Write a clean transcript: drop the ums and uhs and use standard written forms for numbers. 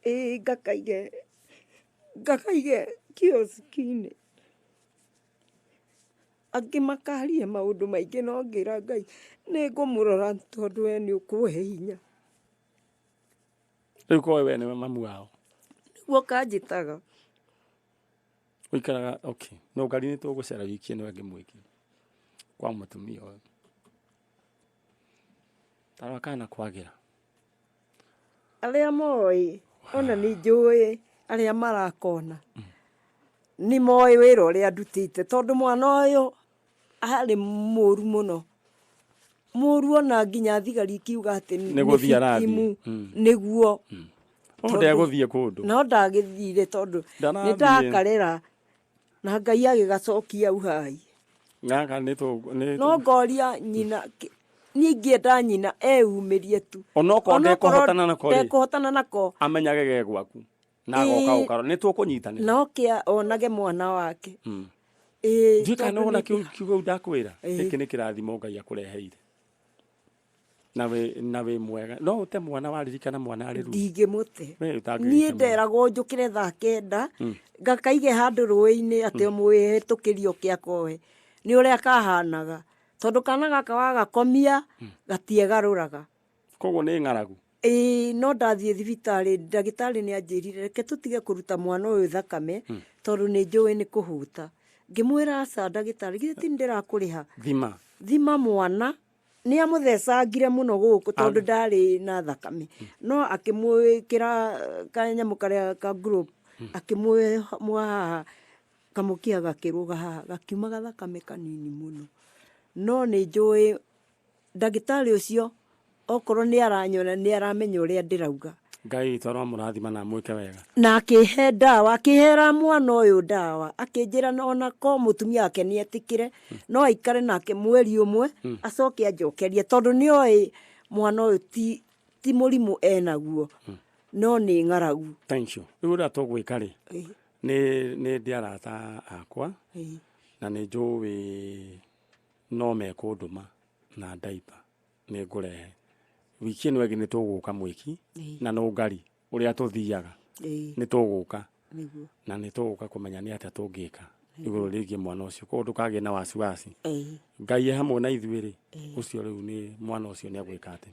Ĩĩ, ngakaige kioski-inĩ. Angĩ makaria maũndũ maingĩ, no ngĩra Ngai nĩ ngũmũrora tondũ we nĩ ũkũhe hinya. Rĩu koe we nĩwe mamu wao? Nĩguo kanjĩtaga. Ũikaraga, okay. No ngari nĩ tũgũcera wiki ĩno ĩngĩ mwĩki kwa mũtumia ũyũ. Tarora kana kwagĩra. Arĩa moĩ, ona nĩ njũĩ arĩa marakona, nĩ moĩ wĩra ũrĩa ndutĩte, tondũ mwana ũyũ arĩ mũru mũno. Mũru ona nginya thigari ikiuga atĩ nĩ gũthiĩ arathiĩ. Victim nĩguo. O ndegũthiĩ kũndũ. No ndagĩthire tondũ nĩ Ndarathiĩ. ndakarera na Ngai agĩgacokia uhai. Gaka nĩ tũ nĩ No ngoria nyina, niĩ ingĩenda nyina eyumĩrie tu. Onokorwo Onokorwo ndekũhotana nako rĩ. Ndekũhotana nako. Amenyage ge gwaku. Na agoka gũkarora. Nĩ tũkũnyitanĩra. No kĩa onage mwana wake. Ĩĩ. Ndiũĩ kana Tondũ nĩwona kiugo kĩu ndakwĩra. Ĩĩ. Gĩkĩ nĩ kĩrathimo Ngai akũreheire. Na wĩ mwega. No ũte mwana waririkana mwana arĩ ruo. Ndingĩmũte. We ũtangĩgĩte Niĩ mwana. nderagwo njũkĩre thaa 9, ngakaige handũ rũĩ-inĩ atĩ mwĩhĩtũkĩri oke akoe. Nĩ ũrĩa kahanaga. Tondũ kana gaka wagakomia gatiegarũraga. Koguo nĩ ng'aragu. Ĩĩ, no ndathiĩ thibitarĩ, ndagĩtarĩ nĩ anjĩrire reke tũtige kũruta mwana ũyũ thakame tondũ nĩ njũĩ nĩ kũhũta. Ngĩmwĩra, aca ndagĩtarĩ, githĩ ti ndĩrakũrĩha? Thima. Thima mwana. Nĩ amũthecangire mũno gũkũ tondũ ndarĩ na thakame. No akĩmwĩkĩra kanyamũ karĩa ka group, akĩmũoha haha, kamũkiha gakĩrũga haha, gakiuma gathakame kanini mũno. No nĩ njũĩ ndagĩtarĩ ũcio okorwo nĩ aranyona, nĩ aramenya ũrĩa ndĩrauga. Ngai witũ aromũrathima na amwĩke wega. Na akĩhe ndawa, akĩhera mwana ũyũ ndawa, akĩnjĩra ona ko mũtumia wake nĩ etĩkĩre, no aikare nake mweri ũmwe, acoke anjokerie, tondũ nĩ oĩ mwana ũyũ ti mũrimũ enaguo, no nĩ ng'aragu. Thank you. Rĩu ũrĩa tũgwĩka rĩ, nĩ ndĩ arata akwa na nĩ njũĩ no mekũndũma na ndaipa nĩ ngũrehe. Wiki ĩno ĩngĩ nĩ tũgũka mwĩki na no ngari ũrĩa tũthiaga nĩ tũgũka na nĩ tũgũka kũmenya nĩ atĩa tũngĩka igũrũ rĩgiĩ mwana ũcio. Koguo ndũkagĩe na wasiwasi. Ngai e hamwe na ithuĩ rĩ, ũcio rĩu nĩ mwana ũcio nĩ egwĩka atĩ.